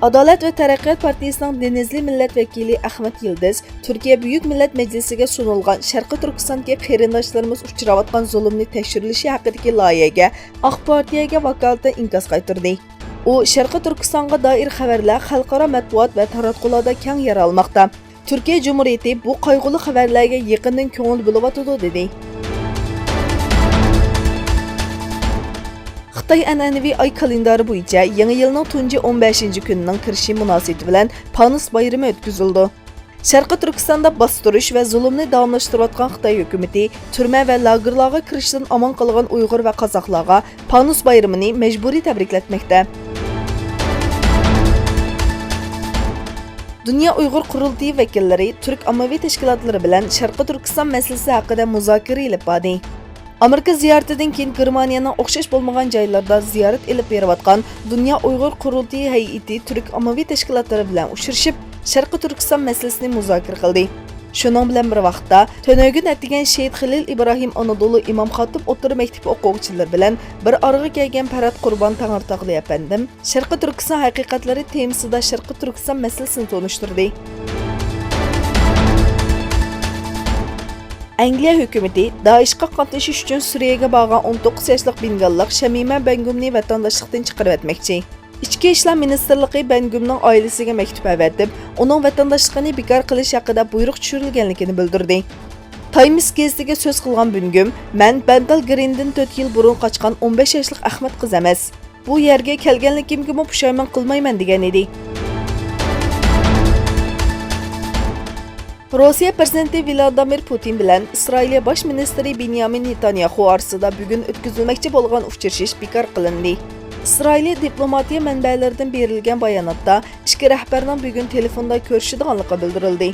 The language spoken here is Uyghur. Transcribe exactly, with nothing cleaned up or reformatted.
ئادالەت ۋە تەرەققىيات پارتىيىسىنىڭ دېنىزلى مىللەت ۋەكىلى ئەخمەت يىلدىز تۈركىيە بۈيۈك مىللەت مەجلىسىگە سۇنۇلغان شەرقىي تۈركىستاندىكى قېرىنداشلىرىمىز ئۇچراۋاتقان زۇلۇمنى تەكشۈرۈلۈشى ھەققىدىكى لايىھەگە ئاق پارتىيەگە ۋاكالىتەن ئىنكاس قايتۇردى. ئۇ، شەرقىي تۈركىستانغا دائىر خەۋەرلەر خەلقئارا مەتبۇئات ۋە تاراتقۇلاردا كەڭ يارالماقتا. تۈركىيە جۇمھۇرىيىتى بۇ قايغۇلۇق خەۋەرلەرگە يېقىندىن كۆڭۈل بۆلۈۋاتىدۇ، دېدى. خىتاي ئەنئەنىۋى ئاي كالېندارى بويىچە يېڭى يىلنىڭ تۇنجى ئون بەشىنچى كۈنىنىڭ كىرىشى مۇناسىۋىتى بىلەن پانۇس بايرىمى ئۆتكۈزۈلىدۇ. شەرقىي تۈركىستاندا باستۇرۇش ۋە زۇلۇمنى داۋاملاشتۇرۇۋاتقان خىتاي ھۆكۈمىتى تۈرمە ۋە لاگېرلارغا كىرىشتىن ئامان قالغان ئۇيغۇر ۋە قازاقلارغا پانۇس بايرىمىنى مەجبۇرىي تەبرىكلەتمەكتە. دۇنيا ئۇيغۇر قۇرۇلتىيى ۋەكىللىرى تۈرك ئاممىۋى تەشكىلاتلىرى بىلەن شەرقىي تۈركىستان مەسىلىسى ھەققىدە مۇزاكىرە ئېلىپ باردى. ئامېرىكا زىيارىتىدىن كېيىن گېرمانىيەنىڭ ئوخشاش بولمىغان جايلىرىدا زىيارەت ئېلىپ بېرىۋاتقان دۇنيا ئۇيغۇر قۇرۇلتىيى ھەيئىتى تۈرك ئاممىۋى تەشكىلاتلىرى بىلەن ئۇچرىشىپ، شەرقىي تۈركىستان مەسىلىسىنى مۇزاكىرە قىلدى. شۇنىڭ بىلەن بىر ۋاقىتتا، تۈنۈگۈن ئەتىگەن شېھىت خېلىل ئىبراھىم ئانادولۇ ئىمام خاتىپ ئوتتۇرا مەكتىپى ئوقۇغۇچىلىرى بىلەن بىر ئارىغا كەلگەن پەرھات قۇربان تەڭرىتاغلى ئەپەندىم شەرقىي تۈركىستان ھەقىقەتلىرى تېمىسىدا شەرقىي تۈركىستان مەسىلىسىنى تونۇشتۇردى. ئەنگلىيە ھۆكۈمىتى دائىشقا قاتنىشىش ئۈچۈن سۈرىيەگە بارغان ئون توققۇز ياشلىق بېنگاللىق شەمىمە بەنگۇمنى ۋەتەنداشلىقتىن چىقىرىۋەتمەكچى. ئىچكى ئىشلار مىنىستىرلىقى بەنگۇمنىڭ ئائىلىسىگە مەكتۇپ ئەۋەتىپ، ئۇنىڭ ۋەتەنداشلىقىنى بىكار قىلىش ھەققىدە بۇيرۇق چۈشۈرۈلگەنلىكىنى بىلدۈردى. تايمس گېزىتىگە سۆز قىلغان بۈنگۈم، مەن بەندال گرىندىن تۆت يىل بۇرۇن قاچقان ئون بەش ياشلىق ئەخمەت قىز ئەمەس. بۇ يەرگە كەلگەنلىكىمگىمۇ پۇشايمان قىلمايمەن، دېگەن ئىدى. روسىيە پىرېزىدېنتى ۋلادىمىر پۇتىن بىلەن ئىسرائىلىيە باش مىنىستىرى بېنيامىن نېتانياخۇ ئارىسىدا بۈگۈن ئۆتكۈزۈلمەكچى بولغان ئۇچرىشىش بىكار قىلىندى. ئىسرائىلىيە دىپلوماتىيە مەنبەلىرىدىن بېرىلگەن باياناتتا ئىككى رەھبەرنىڭ بۈگۈن تېلېفوندا كۆرۈشىدىغانلىقى بىلدۈرۈلدى.